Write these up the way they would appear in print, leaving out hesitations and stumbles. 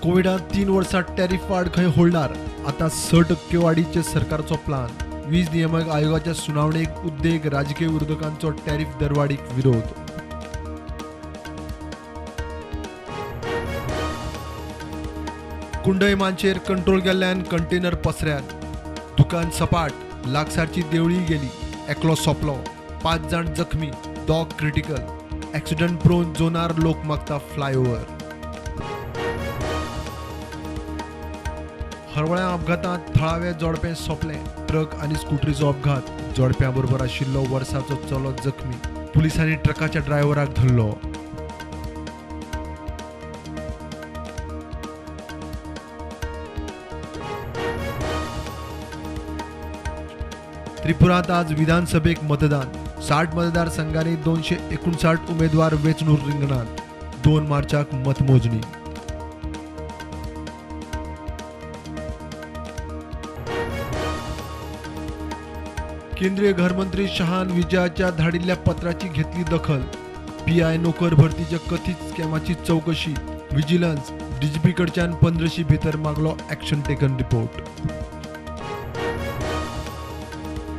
कोविडांत 3 वर्सां टॅरिफ वाड खंय होल्डार, आतां 6% वाडीचे सरकारचो प्लान. वीज नियामक आयोगाच्या सुनावणेक उद्देग राजकीय विरोधकांचो टॅरिफ दरवाडीक विरोध. कुंडय मानशेर कंट्रोल गेल्ल्यान कंटेनर पसऱ्यार, दुकान सपाट, लागसारची देवळी गेली, एकलो सोंपलो, 5 जाण जखमी, 2 क्रिटिकल. एक्सिडंट प्रोन झोनार लोक मागता फ्लायओव्हर. हरवळ्या अपघातांत थळावे जोडपें सोंपलें. ट्रक आनी स्कुटरीचो अपघात, जोडप्या बरोबर आशिल्लो वर्साचो चलो जखमी. पुलिसांनी ट्रकाच्या ड्रायव्हराक धरलो. त्रिपुरांत आज विधानसभेक मतदान. 60 मतदारसंघांनी 259 उमेदवार वेंचणूक रिंगणांत. 2 मार्चाक मतमोजणी. केंद्रीय घरमंत्री शहान विजयाच्या धाडिल्ल्या पत्राची घेतली दखल. पीआय नोकर भरतीच्या कथित स्कॅमाची चौकशी. व्हिजिलन्स डीजीपी कडच्यान 15 भितर मागलो ॲक्शन टेकन रिपोर्ट.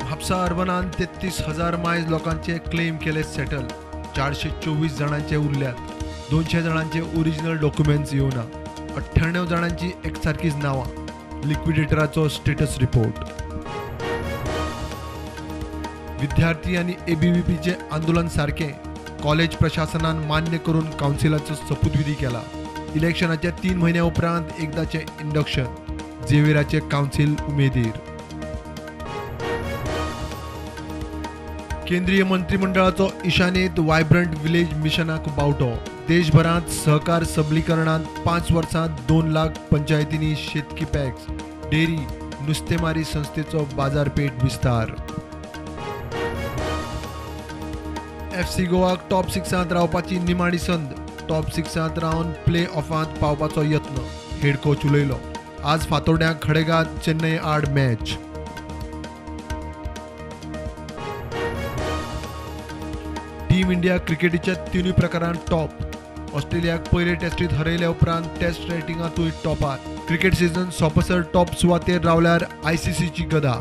म्हापसा अर्बनान 33,000 मायज लोकांचे क्लेम केले सेटल. 424 जाणांचे उरल्यात. 200 जाणांचे ओरिजिनल डॉक्युमेंट्स येवना. 98 जाणांची एकसारकीच नांवां. लिक्विडेटराचो स्टेटस रिपोर्ट. विद्यार्थी आनी एबीव्हीपीचे आंदोलन सारकें कॉलेज प्रशासनान मान्य करून कावन्सिलाचो सोपूतविधी केला. इलेक्शनाच्या 3 म्हयन्या उपरांत एकदाचें इंडक्शन. झेवियराचे कावन्सिल उमेदीर. केंद्रीय मंत्रिमंडळाचो ईशान्येंत वायब्रंट विलेज मिशनाक बावटो. देशभरांत सहकार सबलीकरणांत 5 वर्सांत 2 लाख पंचायतींनी शेतकी पॅक्स, डेअरी, नुस्तेमारी संस्थेचो बाजारपेठ विस्तार. एफसी गोवाक टॉप 6 रावपाची निमाणी संद. टॉप 6 रावन प्ले ऑफांत पावपाचो यत्न. हेड कोच उलयलो. आज फातोड्यां खडेगांत चेन्नई आड मॅच. टीम इंडिया क्रिकेटीच्या 3 प्रकारांत टॉप. ऑस्ट्रेलियाक पयले टेस्टीत हरयल्या उपरांत टेस्ट रेटिंगांतूय टॉपार. क्रिकेट सीझन सोंपसर टॉप सुवातेर रावल्यार आयसीसीची गदा.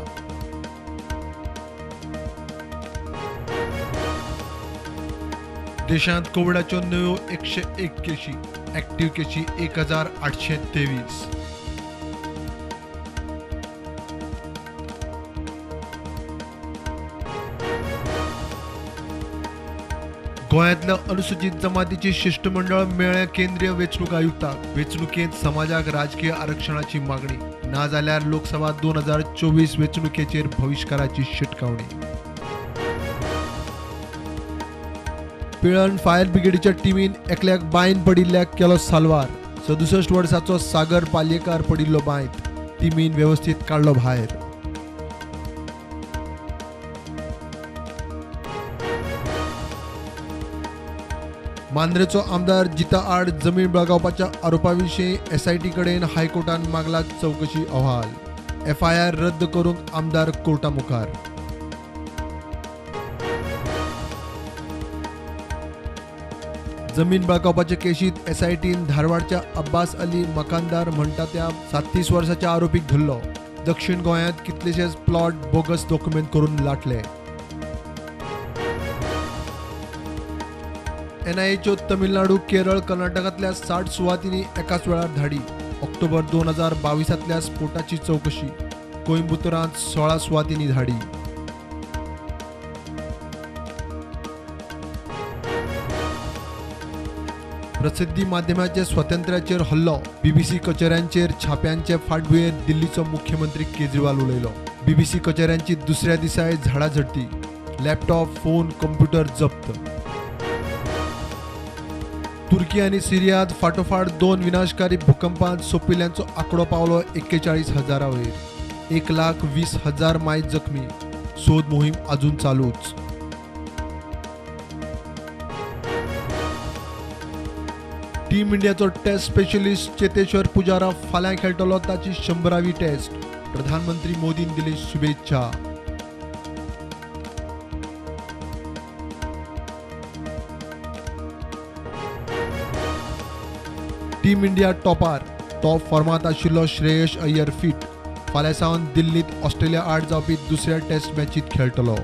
देशांत कोविडाच्यो नव्यो 101 केशी, ॲक्टिव्ह केशी 1823. गोंयांतल्या अनुसूचित जमातीची शिष्टमंडळ मेळ्ळें केंद्रीय वेंचणूक आयुक्ताक. वेंचणुकेंत समाजाक राजकीय आरक्षणाची मागणी, नाजाल्यार लोकसभा 2024 वेंचणुकेचेर बहिश्काराची शिटकावणी. पिळर्ण फायर ब्रिगेडीच्या टिमीन एकल्याक बांयन पडिल्ल्याक केलो साल्वार. 67 वर्साचो सागर पालयेकार पडिल्लो बांयत, टिमीन वेवस्थीत काडलो भायर. मांद्रेचो आमदार जिता आड जमीन बळगावपाच्या आरोपाविशीं एसआयटी कडेन हायकोर्टान मागला चवकशी अहवाल. एफआयआर रद्द करूंक आमदार कोर्टा मुखार. जमीन बळकावपाचे केशीत एसआयटीन धारवाडच्या अब्बास अली मकानदार म्हणटा त्या 37 वर्साच्या आरोपीक धरलो. दक्षिण गोंयांत कितलेशेच प्लॉट बोगस डॉक्युमेंट करून लाटले. एनआयएच्यो तमिळनाडू, केरळ, कर्नाटकांतल्या 60 सुवातींनी एकाच वेळार धाडी. ऑक्टोबर 2022 स्फोटाची चवकशी. कोइंबतूरांत 16 सुवातींनी धाडी. प्रसिद्धी माध्यमाचे स्वातंत्र्याचेर हल्लो. बीबीसी कचेऱ्यांचेर छाप्यांचे फाटभुंयेर दिल्लीचो मुख्यमंत्री केजरीवाल उलयलो. बीबीसी कचेऱ्यांची दुसऱ्या दिसाय झाडा झडटी. लॅपटॉप, फोन, कंप्युटर जप्त. तुर्की आनी सिरियांत फाटोफाट 2 विनाशकारी भूकंपांत सोंपिल्ल्यांचो आंकडो पावलो 41,000 वयर. 1,20,000 मायज जखमी. सोद मोहीम अजून चालूच. टीम इंडियाचो टेस्ट स्पेशलिस्ट चेतेश्वर पुजारा फाल्यां खेळटलो ताची 100वी टेस्ट. प्रधानमंत्री मोदीन दिली शुभेच्छा. टीम इंडिया टॉपार. टॉप फॉर्मांत आशिल्लो श्रेयस अय्यर फिट. फाल्यां सावन दिल्लींत ऑस्ट्रेलिया आड जावपी दुसऱ्या टॅस्ट मॅचींत खेळटलो.